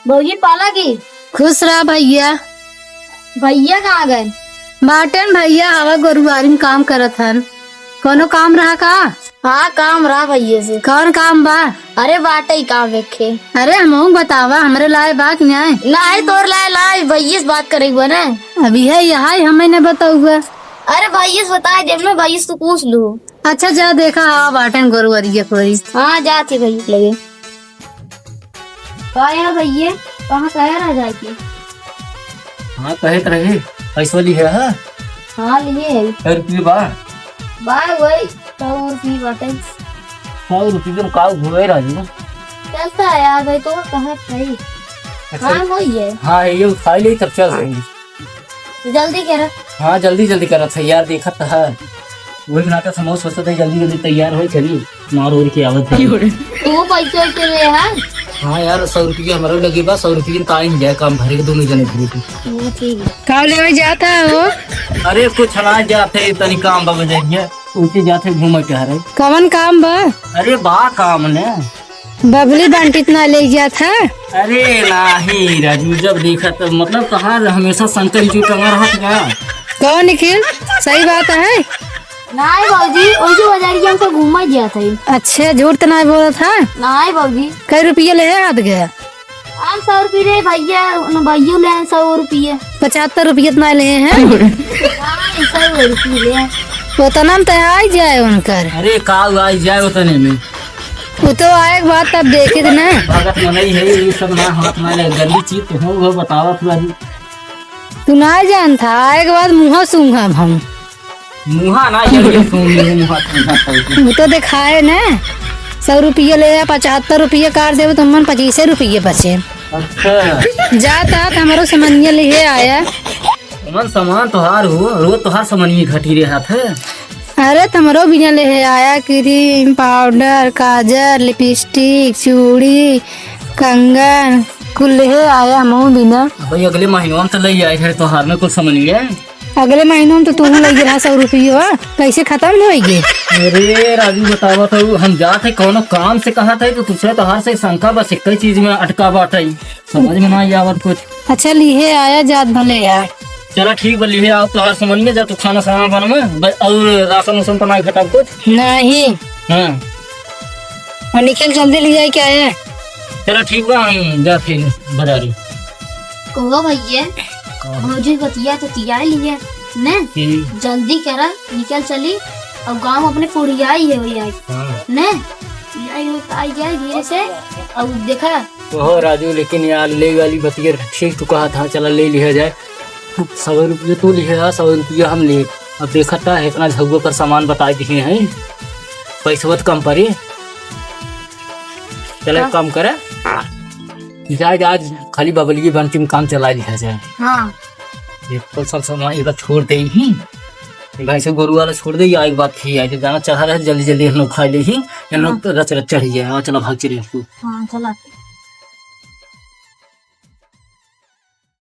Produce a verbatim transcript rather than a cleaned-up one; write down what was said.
भौजी पाला की। खुश रहा भैया। भैया कहाँ गए? बाटेन भैया, हवा गोरुआरी में काम करत हन। कोनो काम रहा का? हाँ, काम रहा भैया से। कौन काम बा? अरे बाटे ही काम एक खे। अरे हमहू बतावा, हमरे लाए बा कि नाहीं? नाहीं, तोर लाए लाए, भैया से बात करे हुआ ना। अभी है यहाँ ही हमें न बताउआ। अरे भैया से बताए देब ना, भैया से तू पूछ लू। अच्छा जा देखा, हवा बाटेन गोरुआरी के कोई। हाँ, जात ही भैया लगे। का यार भैया, कहाँ कहे रह जाए के? हाँ, कहे त रहे, पैसवा लिहे है? हाँ, लिहे है। कै रुपये बा? बा वही, सौ रुपये बाटे। सौ रुपये में का हुए राजू? चलता है यार भाई, तो कहाँ सही? अच्छा। हाँ, वही है। हाँ, ये उठा ले, तब चल देंगे। जल्दी करा। हाँ, जल्दी जल्दी करा, तैयार देखत है। वही नाटक हम सोचत है, जल्दी जल्दी तैयार होई, चली मार ओर के आवत है। तू पैसे वैसे ले, हाँ? हाँ यार, सौ रुपया हमारा लगे बा, सौ रुपया में ताई जाए काम भरे के दोनों जने भरे के। हाँ, ठीक है। का लेवे जात है हो? अरे कुछ ना जात है, तनी काम बा बजाइए, उनके जात है घूमे टहरे। कवन काम बा? अरे बा काम ने। बबली बंटी त ना ले जात है? अरे नाही राजू, जब देखा तब, मतलब, तोहार हमेशा संकल जो टंगा रहत का? कौन निखिल, सही बात है? नाही बाबूजी, ओइसे बजारिया में से घूमा जात है। अच्छा, झूठ त नाही बोलत है? नाही बाबूजी। कै रुपया ले है हाथ गया? हम सौ रुपये ले भैया, उन भैया ले हैं सौ रुपये। पचहत्तर रुपया त ना ले हैं? नाही, सौ रुपये ले हैं। उतना में तो आई जाए उनकर। अरे, का आई जाए उतने में? वो तो आए के बाद तब देखे थे ना। भगत मनई है, ये सब ना हाथ ना ले, गंदी चीज तो हो, वो बतावा तू अभी। तू ना जानता, आए के बाद मुँह सूंघब हम। मुँहा ना जल्दी सूंघ ले, मुँहा सूंघा पड़ती। वो तो दिखाए ना, सौ रुपये ले आ, पचहत्तर रुपये काट देबो तो मन पच्चीसे रुपये बचे। अच्छा। जात आत हमरो समनिया लिहे आया। मन सामान तोहार हो, रोज तोहार समनिया घटी रहत है। अरे, त हमरो बिना लिहे आया, क्रीम, पाउडर, काजर, लिपस्टिक, चूड़ी, कंगन, कुल लिहे आया हमहू बिना। भाई, अगले महीनवा में तो ले आए है तोहार में कुल समनिया। अगले महीनवा में तो तू लग रहा सौ रुपया, कैसे खत्म होइगे? अरे राजू, बतावा तो, हम जात है कौनो काम से, कहा था तो तुझसे तोहार से शंका बस एक ही चीज में अटका बात है। समझ में ना आवत कुछ। अच्छा, लिहे आया जात भले यार। चला ठीक बा, लिहे आओ, तोहार समनिया जा, तू खाना साना बनवा, ब-, और राशन उसन तो ना घटाब कुछ? नहीं। हाँ। और निखिल जल्दी ले जाए क्या है? चला ठीक बा, हम जा फिर बाजारी। कहो भैया, का? भौजी बतिया तो तिया लिया, ने? हम्म। जल्दी करा, निकल चली, और गाँव अपने पुड़िया ही है भैया, हाँ। ने? आई, आई जाए धीरे से, और देखा, ओहो राजू, लेकिन यार ले वाली बतिया ठीक तू कहा था, चला ले लिया जाए। सौ रुपये तू लिहे आ, सौ रुपये हम ले। अब देखा था इतना झगुआ पर सामान बताए दिए हैं, पैसवा तो कम पड़े। चला एक हाँ। काम करे, जा, जा, आज खाली बबलिए बन के काम चला लिया जाए। हाँ। ये तो सब सामान इधर छोड़ दे ही, गाय से गोरू वाला छोड़ दे, या एक बात ही है, जाना चढ़ा रहे, जल्दी जल्दी हम लोग खा ले ही, हम लोग हाँ। तो रच रच चढ़ गया। हाँ, चला भाग चले तू। हाँ, चला।